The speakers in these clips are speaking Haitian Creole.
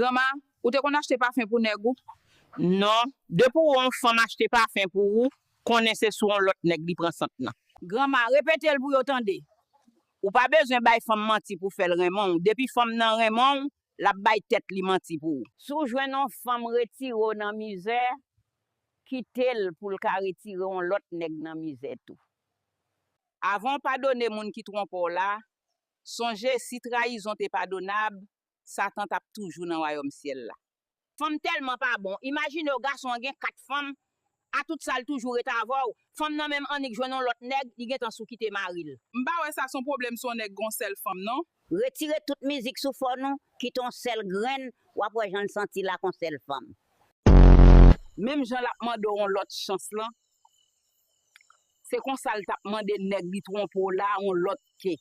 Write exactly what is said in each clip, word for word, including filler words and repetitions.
Granma, ou te konn achte pafen pou nèg ou? Non. Depi w wè yon fanm achte pafen pou ou, konnen se sou yon lòt nèg li pran sant lan. Granma, repete l pou yo tande. Ou pa bezwen bay fanm manti pou fè l renmen w. Depi fanm nan renmen w, l ap bay tèt li manti pou ou. Si w jwenn yon fanm retire w nan mizè, kite l pou l ka retire yon lòt nèg nan mizè tou. Avan w padone moun ki twonpe w la, sonje si trayizon te padonab, Satan t ap toujou nan wayòm syèl la. Fanm tèlman pa bon. Imajine w gason an gen kat fanm, a tout sa l toujou ret avè w. Fanm nan menm annik jwenn yon lòt nèg, li gentan sou kite mari l. M pa wè sa s on pwoblèm si yon nèg gen yon sèl fanm non. Retire tout mizik sou fòn ou, kite yon sèl grenn, w ap wè jan l santi l ak yon sèl fanm. Menm jan l ap mande w yon lòt chans lan, se konsa l t ap mande nèg li twonpe w la yon lòt ke.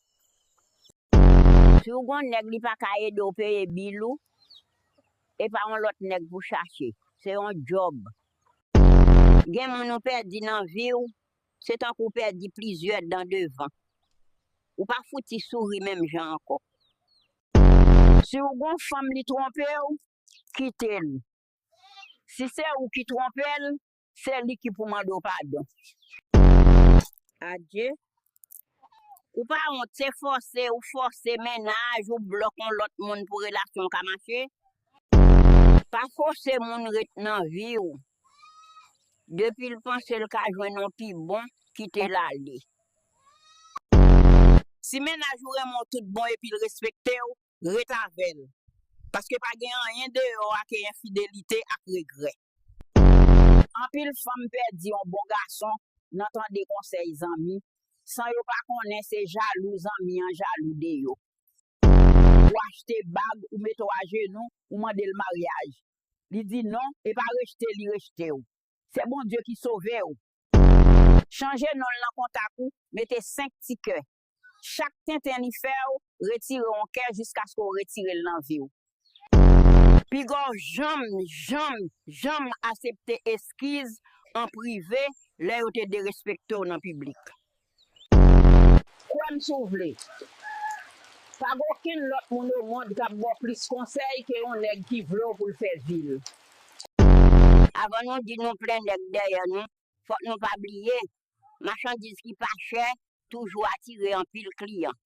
Si w gon nèg li pa ka ede w peye bil ou, e pa yon lòt nèg pou chache, se yon djòb. Gen moun ou pèdi nan vi w, se tankou w pèdi plizyè dan devan. Ou pa fouti souri menm jan ankò. Si w gon fanm li twonpe w, kite l. Si se ou ki twonpe l, se li ki pou mande w padon. Adye. Ou pa wont, se fòse, ou fòse mennaj, ou blòk yon lòt moun pou relasyon w ka mache. Pa fòse moun ret nan vi w. Depi l panse l ka jwenn yon pi bon, kite l ale. Si mennaj ou renmen w tout bon epi l respekte w, ret avè l. Paske pa gen anyen deyò a ke enfidelite ak regrè. Anpil fanm pèdi yon bon gason nan tande konsèy zanmi, san yo pa konnen se jalou zanmi an jalou de yo. Ou achte bag, ou mete w ajenou, ou mande l maryaj. Li di non, e pa rejte li rejte w. Se Bondye ki sove w. Chanje non l nan kontak ou, mete senk ti kè. Chak tenten li fè w, retire yon kè jiskaske w retire l nan vi w. Piga w janm, janm, janm asepte eskiz an prive lè yo te derespekte w nan piblik. Kwè m si w vle. Pa gen okenn lòt moun o mond k ap ba w plis konsèy ke yon nèg ki vle w pou l fè vi l. Avan nou di nou plen nèg dèyè nou, fòk nou pa bliye, machandiz ki pa chè toujou atire anpil kliyan.